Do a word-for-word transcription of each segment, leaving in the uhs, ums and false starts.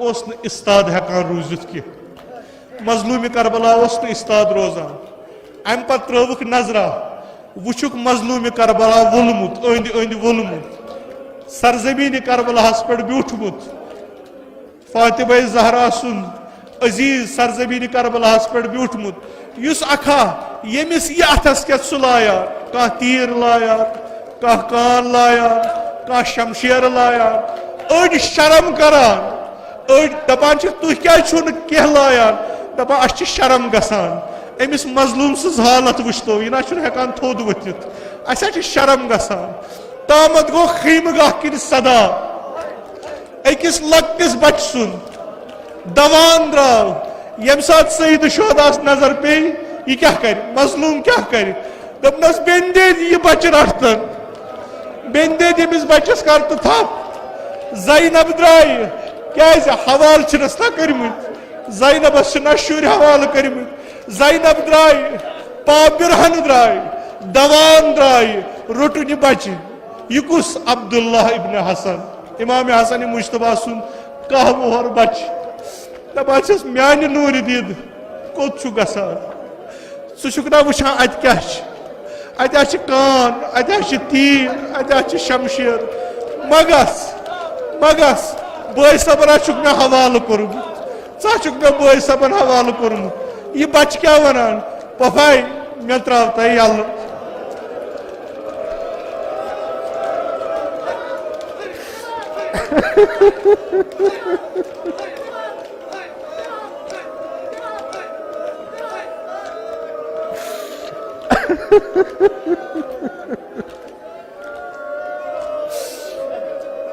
اوس نہٕ استاد ہٮ۪کان روٗزِتھ کینٛہہ۔ مظلوٗمِ کربلا اوس نہٕ استاد روزان۔ اَمہِ پتہٕ ترٲوٕکھ نظرا، وٕچھُکھ مظلوٗمِ کربلا وولمُت، أنٛدۍ أنٛدۍ وولمُت، سرزمیٖنہِ کربلاہس پٮ۪ٹھ بیوٗٹھمُت۔ فاطمہ زہرا سُنٛد عزیز سرزمیٖنہِ کربلاہس پٮ۪ٹھ بیوٗٹھمُت، یُس اکھا ییٚمِس یہِ اتھس کٮ۪تھ سُہ لایان، کانٛہہ تیٖر لایان، کانٛہہ کان لایان، کانٛہہ شمشیر لایان۔ أڑۍ شرم کران، أڑۍ دپان چھِ، "تُہۍ کیازِ چھِو نہٕ کینٛہہ لایان؟" دپان، "اسہِ چھِ شرم گژھان، أمِس مظلوٗم سٕنٛز حالت وٕچھتو، یہِ نہ چھُنہٕ ہٮ۪کان تھوٚد ؤتھِتھ، اسہِ حظ چھِ شرم گژھان۔" تامتھ گوٚو خیمہٕ گاہ کِنۍ صدا۔ أکِس لۄکٹِس بچہٕ سُنٛد دوان درٛاو، ییٚمہِ ساتہٕ سید شہداہس نظر پیٚیہِ، یہِ کیٛاہ کرِ؟ مظلوٗم کیٛاہ کرِ؟ دوٚپنس، "بیٚنہِ دِد، یہِ بچہٕ رٹھ تن، بیٚنہِ دِد، ییٚمِس بچس کر تہٕ تھپھ۔" زینب درٛایہِ، کیٛازِ حوالہٕ چھِنس نہ کٔرمٕتۍ، زینبس چھِنہ شُرۍ حوالہٕ کٔرمٕتۍ۔ زینب درٛایہِ، پابرہن درٛایہِ، دوان درٛایہِ، روٚٹُن یہِ بچہِ۔ یہِ کُس؟ عبداللہ ابن حسن، امام حسن مجتبیٰ سُنٛد کاہ وُہر بچہِ۔ دپان چھِس، "میانہِ نوٗرِ دِد، کوٚت چھُ گژھان؟ ژٕ چھُکھ نا وٕچھان اتہِ کیٛاہ چھِ؟ اتہِ حظ چھِ کان، اتہِ حظ چھِ تیٖر، اتہِ حظ چھِ شمشیر۔ مہ گژھ، مہ گژھ، بٲے صٲبن حظ چھُکھ مےٚ حوالہٕ کوٚرمُت، ژٕ حظ چھُکھ مےٚ بٲے صٲبن حوالہٕ کوٚرمُت۔" یہِ بچہِ کیٛاہ ونان؟ "پۄپھاے، مےٚ ترٛاو تۄہہِ یَلہٕ۔"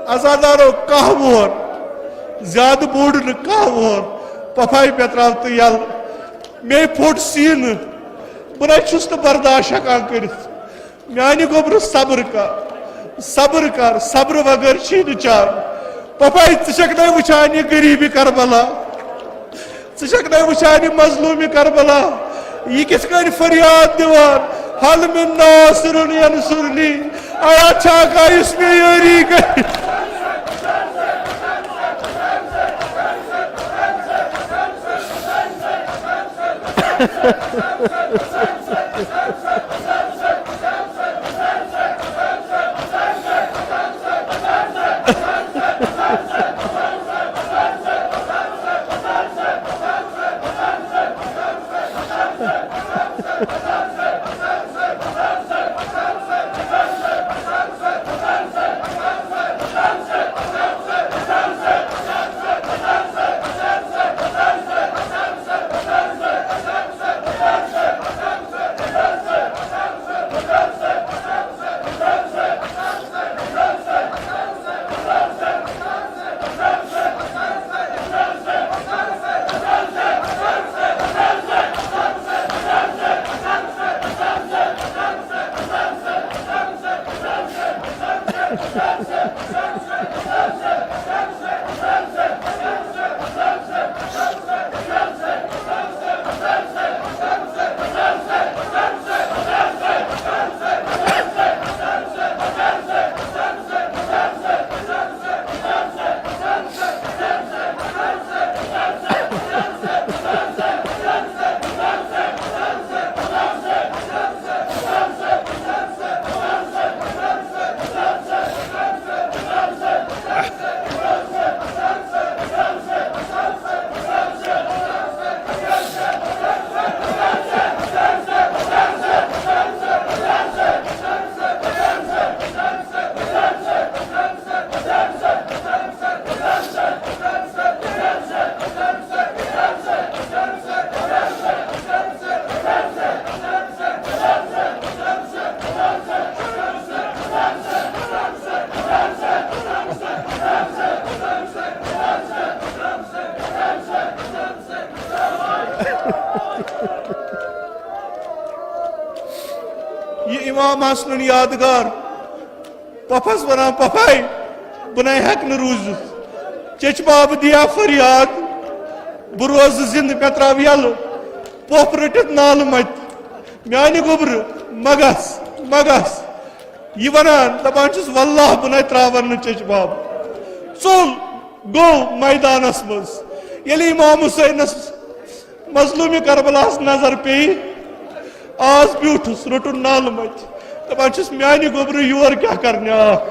عزادارو، کاہ وُہر، زیادٕ بوٚڑ نہٕ، کاہ وُہر، پۄپھاے، مےٚ ترٛاو تہٕ یَلہٕ۔ مے پھوٚٹ سیٖنہٕ، بہٕ نَے چھُس نہٕ برداش ہٮ۪کان کٔرِتھ۔ میانہِ گوٚبرٕ، صبر کر، صبر کر، صبرٕ بغٲر چھی نہٕ چارٕ۔ پۄپھاے، ژٕ چھکھ نَے وٕچھان یہِ غریٖبی کربلا؟ ژٕ چھکھ نَے وٕچھان یہِ مظلوٗمی کربلا؟ یہِ کِتھ کٔنۍ فریاد دِوان، "ہل من ناصر ینصرنی"؟ ایا چھا کانٛہہ یُس مےٚ یٲری کرِ؟ یہِ امام حسنُن یادگار پۄپھس ونان، "پۄپھے، بہٕ نے ہٮ۪کہٕ نہٕ روٗزِتھ۔ چچہِ بابہٕ دِیا فریاد، بہٕ روزٕ زِندٕ، مےٚ ترٛاو یَلہٕ۔" پۄپھ رٔٹِتھ نالہٕ متہِ، "میانہِ گوٚبرٕ، مہ گژھ، مہ گژھ۔" یہِ ونان، دپان چھُس، "واللہ، بہٕ نے ترٛاون نہٕ چچہِ بابہٕ۔" ژوٚل۔ گوٚو میدانس منٛز۔ ییٚلہِ امام حسینس مظلوم کربلاہس نظر پیٚیہِ، آز بیوٗٹھُس، روٚٹُن نالہٕ متہِ۔ دپان چھُس، میانہِ گوٚبرٕ، یور کیٛاہ کرنہِ آکھ؟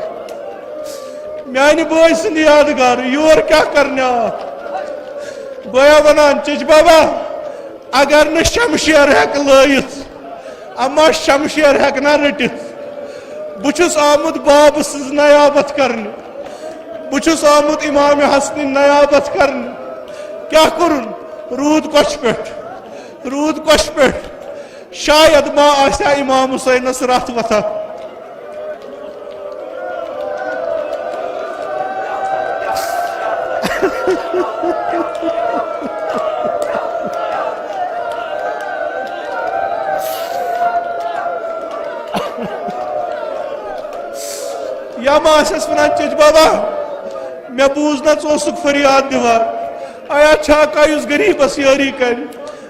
میانہِ بٲے سٕنٛدِ یادگار، یور کیٛاہ کرنہِ آکھ؟ بٲیا ونان، چچ بابا، اگر نہٕ شمشیر ہیٚکہٕ لٲیِتھ، اما شمشیر ہیٚکہٕ نا رٔٹِتھ۔ بہٕ چھُس آمُت بابہٕ سٕنٛز نیابت کرنہِ، بہٕ چھُس آمُت امام حسنٕنۍ نیابت کرنہِ۔ کیٛاہ کوٚرُن؟ روٗد کۄچھِ پٮ۪ٹھ، روٗد کۄچھِ پٮ۪ٹھ۔ شاید ما آسہِ ہا امام حسینس رتھ وتھان۔ یا ما آسٮ۪س ونان، چچ بابا، مےٚ بوٗز نہ ژٕ اوسُکھ فریاد دِوان، ایا چھا کانٛہہ یُس غریٖبس یٲری کرِ؟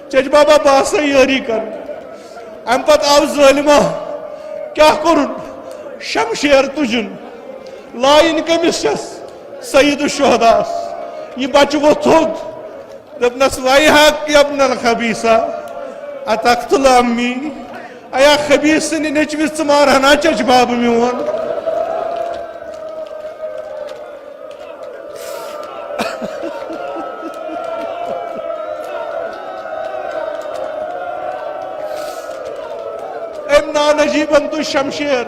چچ بابا، بہٕ آسے یٲری کران۔ امہِ پتہٕ آو ظٲلمہ، کیٛاہ کوٚرُن؟ شمشیر تُجُن، لایِن کٔمِس چھَس؟ سید الشہداس۔ یہِ بچہٕ ووٚتھ تھوٚد، دوٚپنس، ویحک یا ابن الخبیثہ، اتقتل عمی؟ ایا خبیث سٕنٛدِ نیٚچوِس ژٕ مارہنا چچ بابہٕ میون؟ أمۍ نانجیبن تُج شمشیر،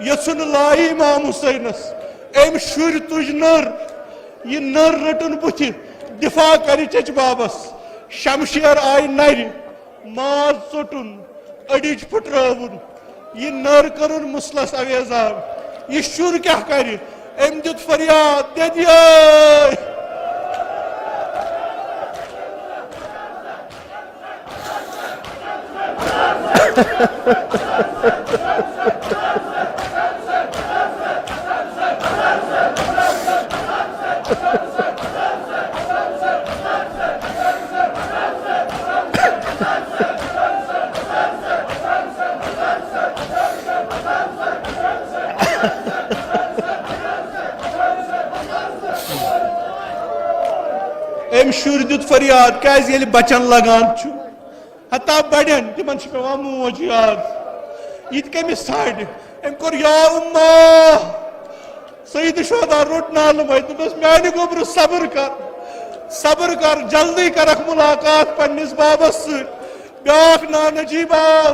یژھُن لایہِ امام حسینس۔ أمۍ شُرۍ تُج نٔر، یہِ نٔر رٔٹٕن بُتھِ، دفاع کرِ چچ بابس۔ شمشیر آیہِ نرِ، ماز ژوٚٹُن، أڈِج پھُٹرٲوٕن، یہِ نٔر کٔرٕن مُسلس اویزان۔ یہِ شُر کیٛاہ کرِ؟ أمۍ دیُت فریاد، "دٮ۪دیے!" أمۍ شُرۍ دیُت فریاد، کیٛازِ ییٚلہِ بچن لگان چھُ، حتیٰ بڑٮ۪ن، تِمن چھِ پٮ۪وان موج یاد۔ یہِ تہِ کٔمِس ژھانٛڈِ؟ أمۍ کوٚر، یا امہ! سید شہدا روٚٹ نالہٕ مٔتۍ، دوٚپنس، میانہِ گوٚبرٕ، صبر کر، صبر کر، جلدی کرکھ ملاقات پننِس بابس سۭتۍ۔ بیٛاکھ نانجیب آو،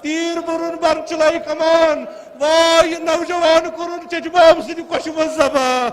تیٖر بوٚرُن، برچلے کمان۔ واے، یہِ نوجوان کوٚرُن چچہِ باب سٕنٛدِ کۄچھِ منٛز ذبح۔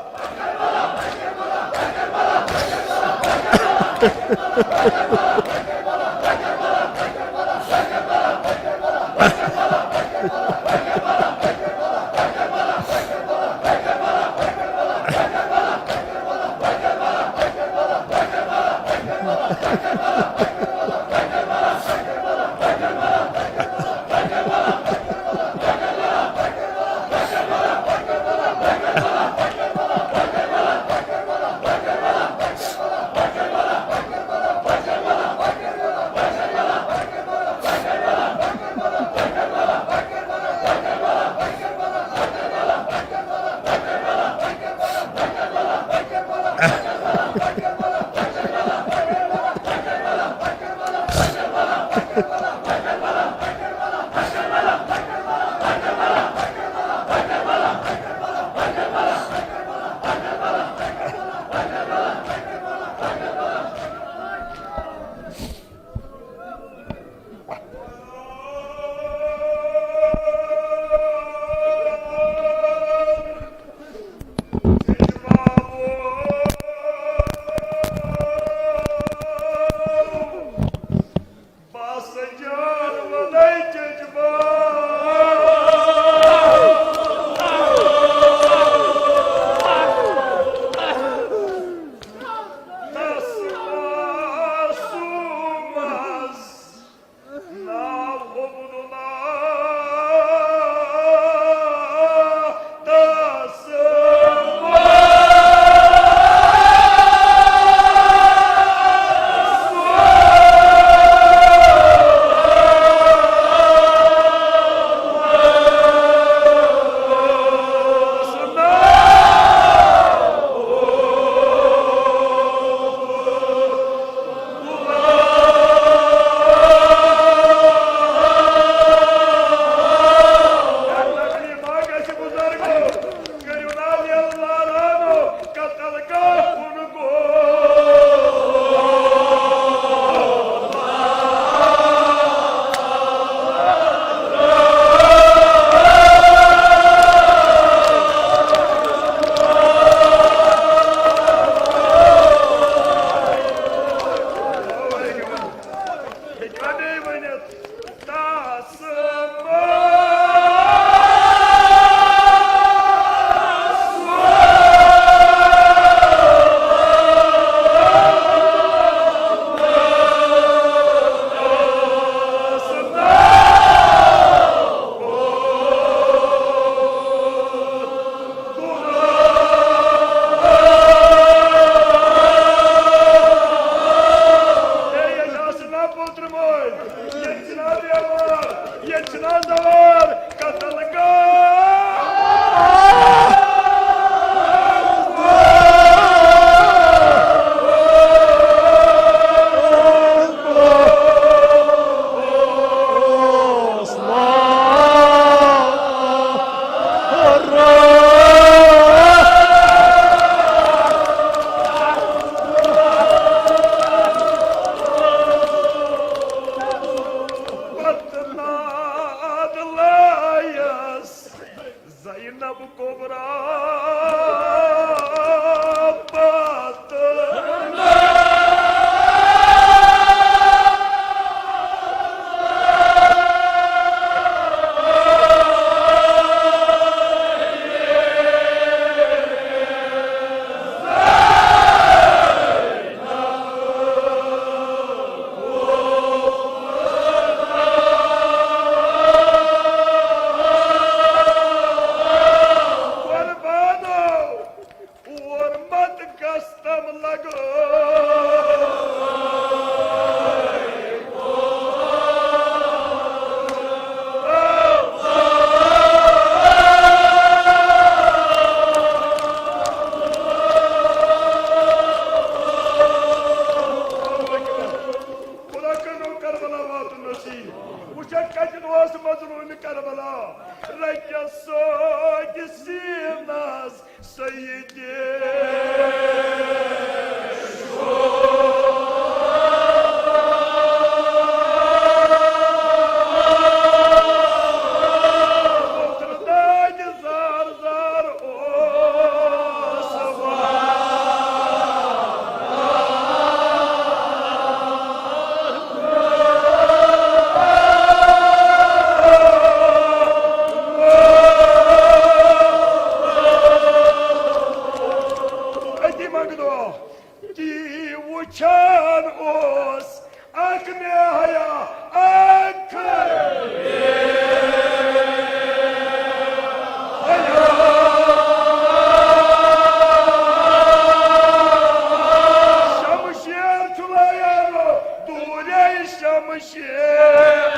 خدا کٔرِنو کربلا واتُن نصیب۔ وٕچھکھ کَتہِ اوس مظلوٗمِ کربلا، رَکیہ سوگہِ سیٖنَس سیدِ۔ زار زار اوس۔ أتی منٛگہٕ دعا۔ تی وٕچھان اوس اکھ مےٚ حیا، اکھ حیا۔ شمشیر چھُ لایان دوٗرے شمشیر۔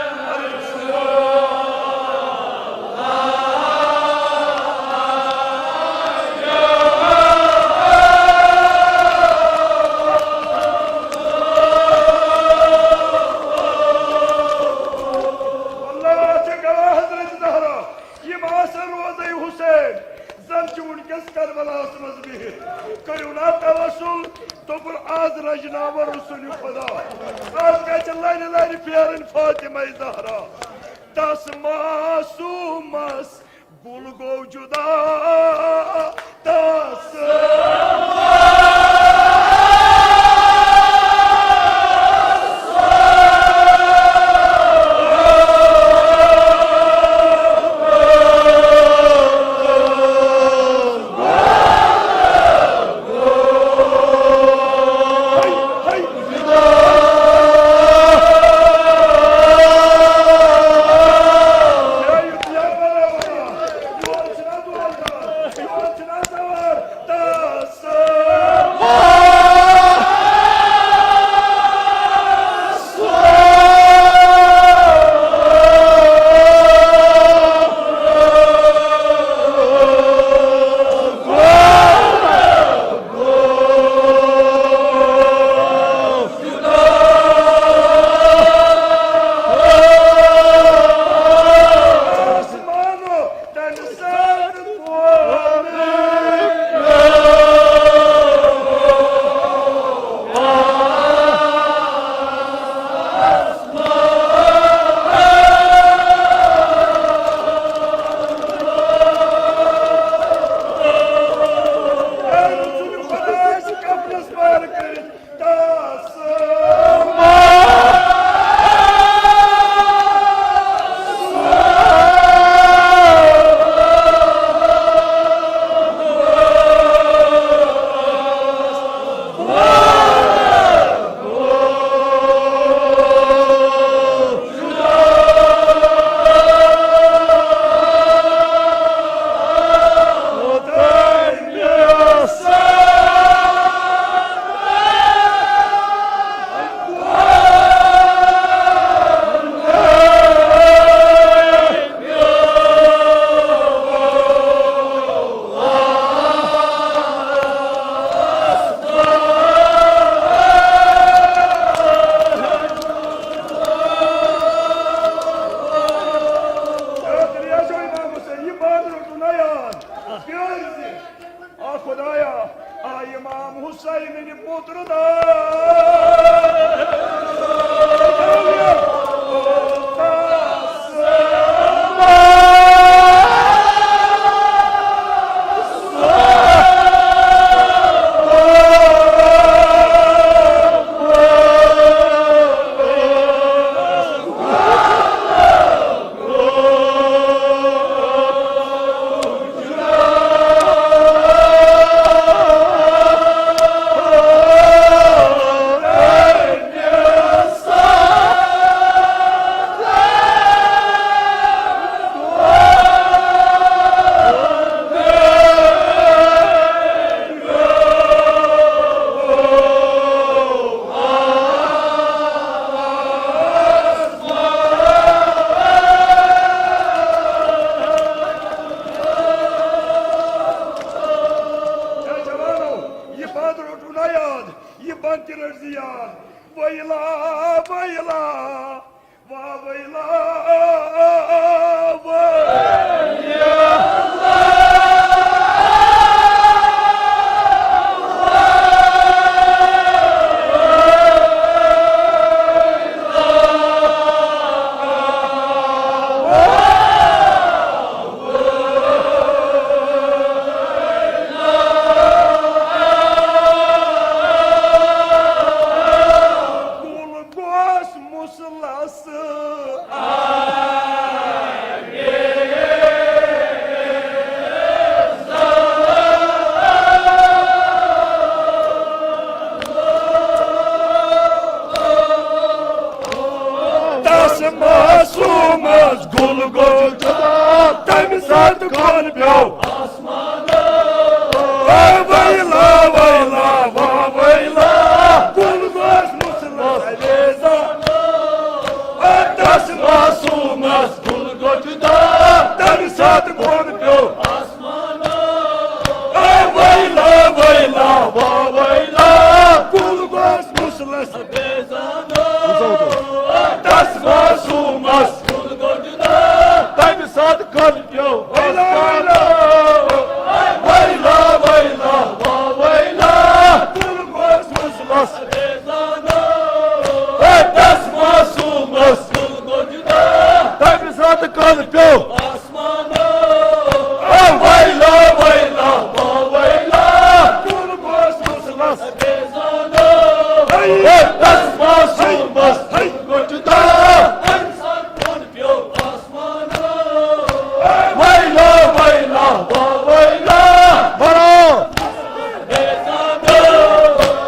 اللہ چھِ کران حضرت زہرا، یِم آسن روزے حسین، زن چھِ وٕنکیٚس کربلاہس منٛز بِہِتھ۔ کٔرِو نا توسل، دوٚپُن، از رجناوٕ رسول خدا، از گژھِ لرِ لرِ پھیرٕنۍ فاطمہ زہرا۔ تس معصومس گُل گوٚو جُدا، تس آ خدایا، آ امام حسین پُتر دار۔ یہِ بند تہِ رٔٹۍ زِ یاد۔ ویلا، ویلا، وا ویلا، ویلا۔ کُل گوس مُسلس۔ تس معصومس گُل گوٚو جدا، تمہِ ساتہٕ کھۄر پیوٚو۔ اے ویلا، ویلا، وا ویلا، کُل گوس مُسلس ریزان۔ اے تس معصومس گُل گوٚو جدا، تمہِ ساتہٕ کھۄر پیوٚو۔ اے ویلا، ویلا، وا ویلا، کُل گوس مُسلس۔ تس معصومس تمہِ ساتہٕ کھۄر پیوٚو۔ ویلا، ویلا، ویلا، وا ویلا، کُل گوس مُسلس۔ تس معصومس تمہِ ساتہٕ کھۄر پیوٚو۔ اے ویلا، ویلا، وا ویلا، کُل گوس مُسلس۔ اے تس معصومس گوٚو جدا۔ ویلا، ویلا، وا ویلا۔ برو۔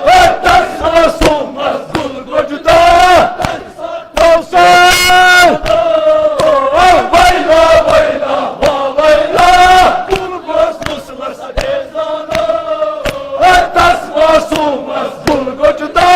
اے تس معصومس گُل گوٚو جدا۔ کوثر! او ویلا، ویلا، وا ویلا، کُل گوس مُسلس۔ اے تس معصومس گُل گوٚو جدا۔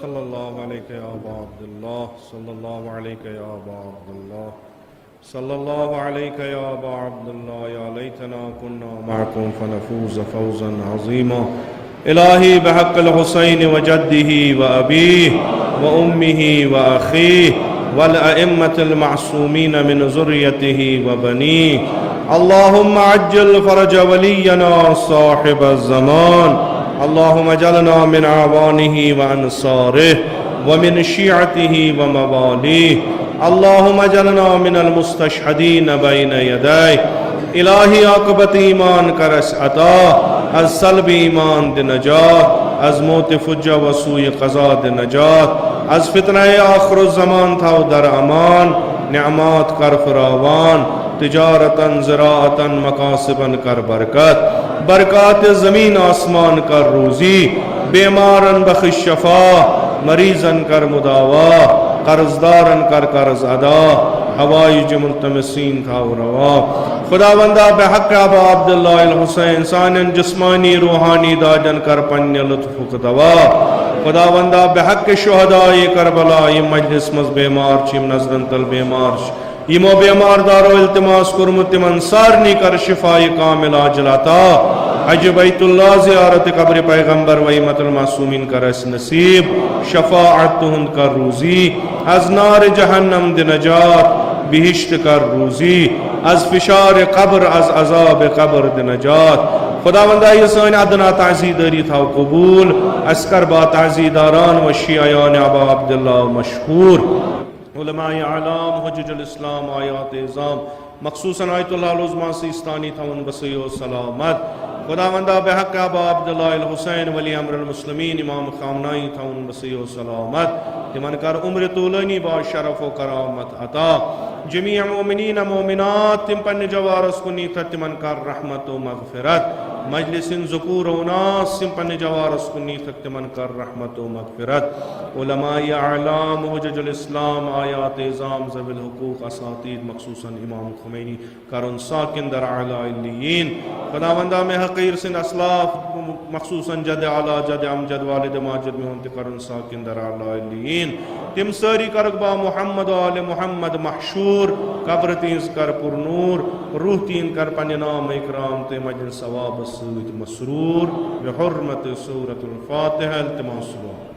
صلى الله عليك يا أبا عبد الله، صلى الله عليك يا أبا عبد الله، صلى الله عليك يا أبا عبد الله. يا ليتنا كنا معكم فنفوز فوزا عظيما. إلهي، بحق الحسين وجده وأبيه وأمه وأخيه والأئمة المعصومين من ذريته وبنيه، اللهم عجل فرج ولينا صاحب الزمان. اللهم اجعلنا من أعوانه وأنصاره ومن شيعته ومواليه. اللهم اجعلنا من المستشهدين بين يديه. الہی، عاقبت ایمان کر اسہِ عطا، از سلب ایمان دِ نجات، از موت فجأة و سوء قضا دِ نجات، از فتنہ آخر الزمان تھاو در امان، نعمات کر فراوان، تجارتاً، زراعتاً، مکاسباً کر برکت، برکات زمین آسمان کر روزی، بیمارن بخش شفا، مریضن کر مداوا، قرض دارن کر قرض ادا، حوائج ملتمسین تھاو روا۔ خداوندا، بحق ابا عبداللہ الحسین سانٮ۪ن جسمانی روحانی دادٮ۪ن کر پننہِ لطفُک دوا۔ خداوندا، بحق شہداء کربلا، یِم مجلس منٛز بیمار چھِ، یِم نظرن تل بیمار چھِ، یِمو بیمار دارو التماس کوٚرمُت، تِمن سارنٕے کر شفاء کامل عاجل عطا۔ حج بیت اللہ، زیارت قبر پیغمبر و ائمۃ المعصومین کر اسہِ نصیب۔ شفاعت تُہُنٛد کر روزی۔ از نار جہنم دِ نجات، بہشت کر روزی۔ از فشار قبر، از عذاب قبر دِ نجات۔ خداوندا، یہِ سٲنۍ ادنا تعزیہ دٲری تھاو قبول۔ اسہِ کر با تعزیہ داران و شیعیان ابا عبداللہ مشہور۔ علماء اعلام، حجج الاسلام، آیات عظام، مخصوصاً آیت اللہ العظمیٰ سیستانی تھاوُن بسیو سلامت۔ خداوندا، بحق ابا عبداللہ الحسین ولی امر المسلمین امام خامنائی تھاوُن بسیو سلامت۔ تِمن کر عمر طولانی با شرف و کرامت عطا۔ جمیع مومنین مومنات، تِم پننہِ جوارس کُن نیٖتھ تِمن کر رحمت و مغفرت۔ مجلس ہٕنٛدۍ ذکور و اناس، تِم پننہِ جوارس کُن نیٖتھ تِمن کر رحمت و مغفرت۔ علماء اعلام، حجج الاسلام، آیات عظام، ذوی الحقوق، اساتید، مخصوصاً امام خمینی، کرُن ساکن در اعلی علیین۔ خداوندا، مےٚ حقیر سٕنٛدۍ اسلاف، مخصوصاً جد اعلی، جد امجد، والد ماجد، میون تہِ کرُن ساکن در اعلی علیین۔ تِم سٲری کرکھ با محمد و آل محمد محشور، قبر تِہنٛز کر پر نور، روح تِہنٛد کر پننہِ نام اکرام تہٕ مجد ثواب سۭتۍ مسرور۔ بحرمت سورۃ الفاتحہ، التماس دعا۔